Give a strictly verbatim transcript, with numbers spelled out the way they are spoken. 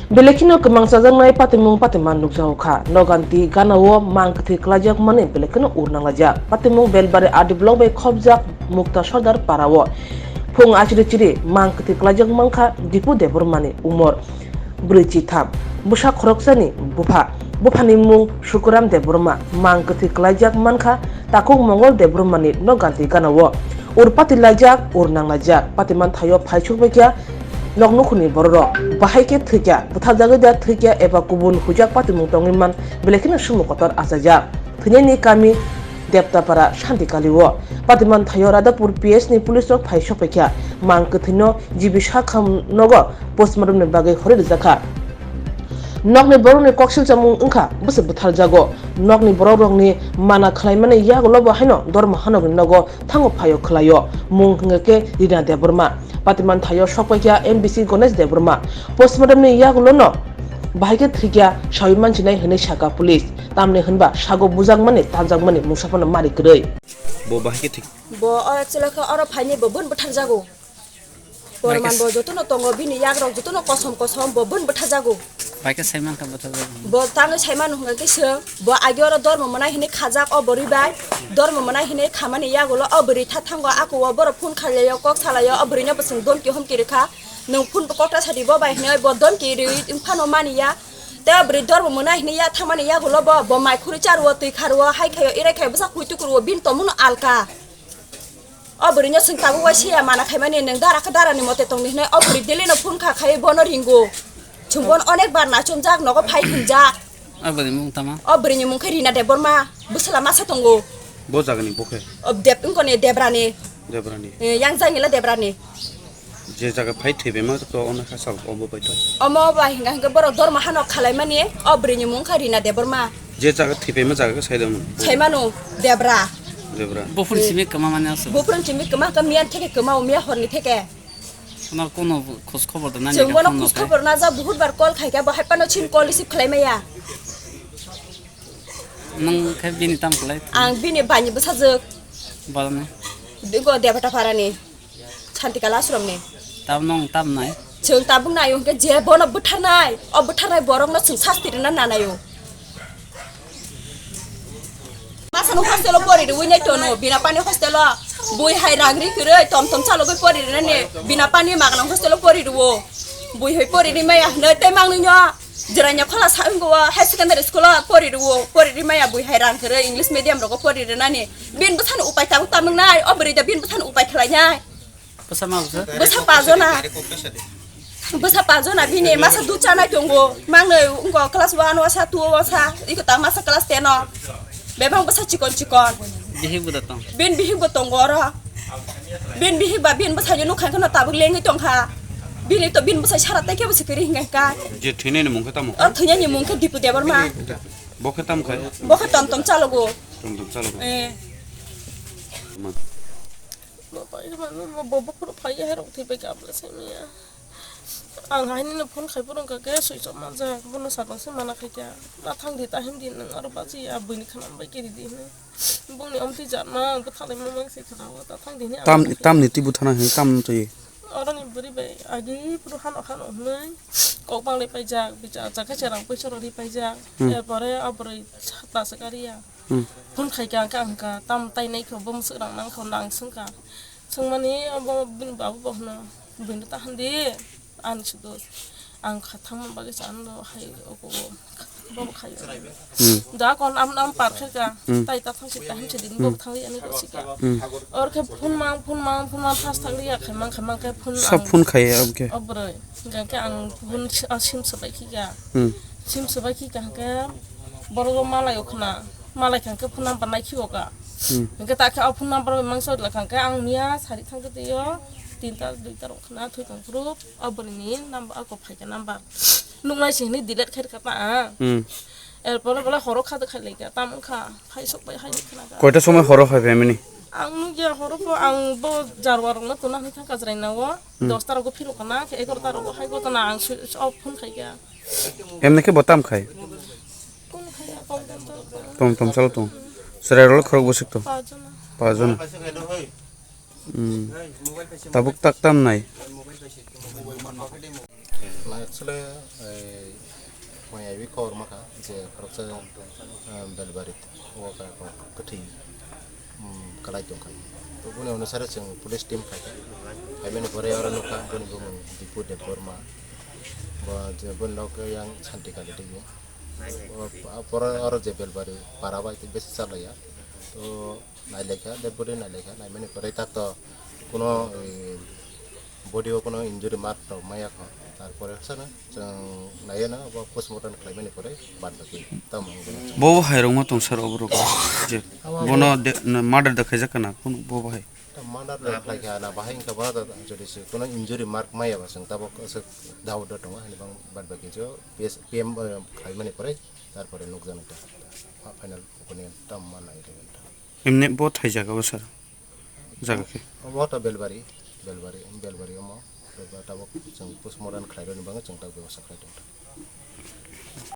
Belai kheno kwmang chajaknai patimung patima nukjago kha. Noganti ganao mang kwthwi kwlaijakmani belai kheno ur nanglaijak. Patimung Belbari R D block bai khopjak Mukta Sordar parao. Phung achiri chiri mang kwthwi kwlaijak mankha Dipu Debbarmani umor brwi chitham. Bwsa khoroksani bupha. Buphani mung Sukuram Debbarma. Mang kwthwi kwlaijak mankha takhuk Mongol Debbarmani noganti ganao. Ur pati laijak, ur nanglaijak. Patiman thaio phai sukbaikha. Nok nukhungni bororok bahai khe thwikya, butharjagwi da thwikya eba kubun huijak patimung tongwi man belai kheno sumu kotor achaijak. Thwinani kami Deptapara Shanti Kalio. Patiman thaio Radhapur P S ni police rok phai sokphaikha. Mang kwthwino G B Sakham nogo postmortem ni bagwi hori rijakha. Nokni borokni koksil chamung wngkha bwswk butharjago. Nokni borokrokni mana khwlaimani yagulo bo haino Dorma Hanokni nogo thango phaio khwlaio. Mung hwnkhe Rina Debbarma. Patiman thaio sokpaikha M D C Ganesh Debbarma. Postmortem ni yagulo no bahai khe thwikya sawi manchinai hwnwi sakha police. Tamni hwnba sago bujakmani tanjakmani mungsa phano mari kwrwi. Bo bahai khe thwik- Bo o actually khe oro phaini bo bun butharjago. Porman bo jotono tongo, bini yagrok jotono kosom kosom, bo bun butharjago. Bai khe sai mankha butharjago. Bo tangwi sai mano hwnka khe se, bo agi oro dormo mwnai hwnwi khajak o bwrwi bai. Dormo mwnai hwnwi khamani yagulo o bwrwi tha thango, ako o borok phone khailai o, kok salai o, o bwrwino bwswng domki homki rwkha. Nwng phone bo kokta sadi bo bai hwnwi bo domki rwi phano mani ya. Tei o bwrwi dormo mwnai hwnwi ya thangmani yagulo bo, bo mai khurui cha rwo, twi kha rwo, hai khai o, irai khai o, bwsa khui tuku rwo, bini tongmung no alka. O bwrwino chwng tabuk waisa ya mana khaimani, nwng dara khe darani mote tongdi hwnwi o bwrwi daily no phone kha khai bono ringo. Chwng bono onek bar nachomjak, nogo phai hwnjak. O bwrwini mung tama? O bwrwini mung khe Rina Debbarma, bwswla masa tongo. Bo jagani bo khe? O Deb-, wngkoni Debrani. Debrani. Eh, yang jangila Debrani. Je jaga phai thwibaima to ono kha sal obo bai to. Omo bai hinga hinga borok dorma hano khalaimani o bwrwini mung kha Rina Debbarma. Je jaga thwibaima jaga khe sai dong. Saimano Debra. Debra. Buphuru simi kwma mani aswk. Buphuru simi kwma kha miyan theke kwma o miya horni theke. Ono kono khoj khobor da nani. Chwng bono khoj khobor na ja buhut bar call khai kha bo hai pano chin call receive khlai maya. Nang khe bini tam khlai. Ang bini bani bwsajwk. Balani. Digo Debata Parani. Shantikala ashramni. Tabuk nwng tam nai? Chwng tabuk naio hwnkhe je bono bwtharnai, o bwtharnai borokno chwng sasti rwna nanaio. Masano hostelo pori rwui nai tono, bina pani hostelo bui hai rang ri kwrwi tom tom chalogwi pori rwnani, bina pani magnang hostelo pori rwo. Bui hai pori ri maya hwnwi tei mangnwino. Jiranya khola sa wngkha o high secondary school o pori rwo, pori ri maya bui hai rang kwrwi English medium rogo pori rwnani. Bini bwsani upai tabuk tam wngnai, o bwrwi da bini bwsani upai khlainai. Bwsa ma bwsa? Bwsa pajona. Bwsa pajona bini masa dud chanai tongo. Mangnwi wngkha class one o sa, two o sa, iko ta masa class ten o. Bebak bwsa chikon chikon. Bihik bo da tong? Bini bihik bo tongo oro. Bini bihik ba bini bwsai nukha kheno tabuk lengwi tongkha. Bini to bini bwsai sara tai khe bwsai kwrwi hwnkha kha. Je thwinani mung khe tamo? O thwinani mung khe Dipu Debbarma. Bo khe tamo khai? Bo khe tom tom chalogo. Tom tom chalogo. Eh. Ma. Bo pai ma, bo, bo phuru phai hai rok thwi pai kha bwla sai maya. Ang hainino phone khai phuru wngkha khe switch off manjak, bono sakno se mana khai kha. Ta thang di, ta him di, nwng aro bachi ya, buini khana bai kiri di hinwi. Bongni omtwi jatma, ang bwtharlai ma mang se khana o, ta thang di hinwi ang Tam, mana khai tamni kha. Twi bwthana hinwi tam twi? Oroni bwrwi bai agi phuru hano hano hinwi kok banglai paijak, bicha achak khe cherang puisa rok ri paijak. Hmm. Erpore o bwrwi sat ta se kariya. Hmm. Phone khai kha, ang kha, ang kha, tam tai nai kho, bo mwswk rang nang kho, nang swng kha. Swngmani abo bini babu bo hwno, "Buino ta han di, ani se dos." Ang kha thangma bagwi chano do hai ogo bo bo khai. Hmm. Da kon am nam par khe kha, Hmm. tai ta thang si ta hin se din bo Hmm. thang ani ko si kha. Hmm. Or khe phone mang, phone mang, phone mang, first thang ya khai mang, khai mang khe phone Sa ang phone khai ya, okay. O bwrwi. Hingkha khe ang phone si-, ah, sim swbai khi kha. Hmm. Sim swbai khi kha hingkhe borok malai o khna. Malai kha hingkhe phone number nai khibo kha. Hmm. Hingkhe ta khe o phone number bai mangsa la kha hingkhe ang miya sari thang khe twi o tinta duita rok khna thwi tong phuru o bwrwi ni number ako phai kha number. Nuk nai se hinwi delete khai kha ta ang. Hmm. Er pore bole horo kha de khai lai kha tam wng kha phai sok bai hai khna kha. Koita somoi horo phai phaimani? Ang nukya horo pho ang bo jarwa rok no tuna hai thang kajrai na o. Hmm. Dosta rogo philuk kana, khe egarota rogo hai gotana ang swi-, off phone khai kha. Emni khe bo tam khai? Phone khai ya, kok dan to. Tom tom chalo tong. Chwrai rok khorok bwswk to? Pajona. Pajona. Hmm. Tabuk tak tam nai? Asole, eh, mai aiwi khobor makha je khoroksa, eh, Belbari o ka-, ka-, kwthwi, mm, kalai tongkha. To boni onusare chwng police team phaikha. Phaimani pore oro nukha boni bumung Dipu Debbarma. Bo je boni nok yang Santi Kali twi. O, pore oro je Belbari para bai besi chalaiya. To nailaikha, dead body nailaikha, naimani pore tak to kuno, eh, body o kuno injury mark rok maya kho. Tarpore sana chwng naiya na bo postmortem khlaimani pore bad baki tamo wngwi. Bo bo hai rok ma tong sir obo rok je. Abo bono de-, na murder da khaijak kana kun bo bo hai. Ta murder da khlaikha na bahai wngkha bono da jodi se kuno injury mark maya ba chwng tabok aswk doubt da tongo hani bang bad baki jo P S, P M, eh, khlaimani pore tarpore nukjani ta. Final opinion tam ma nai de ta. Emne bo thai jaga bo sir. Jaga khe. Omo ta Belbari, Belbari, Belbari omo. Belbari tabok chwng postmortem khlaironi bagwi chwng ta bebasa khlai tong.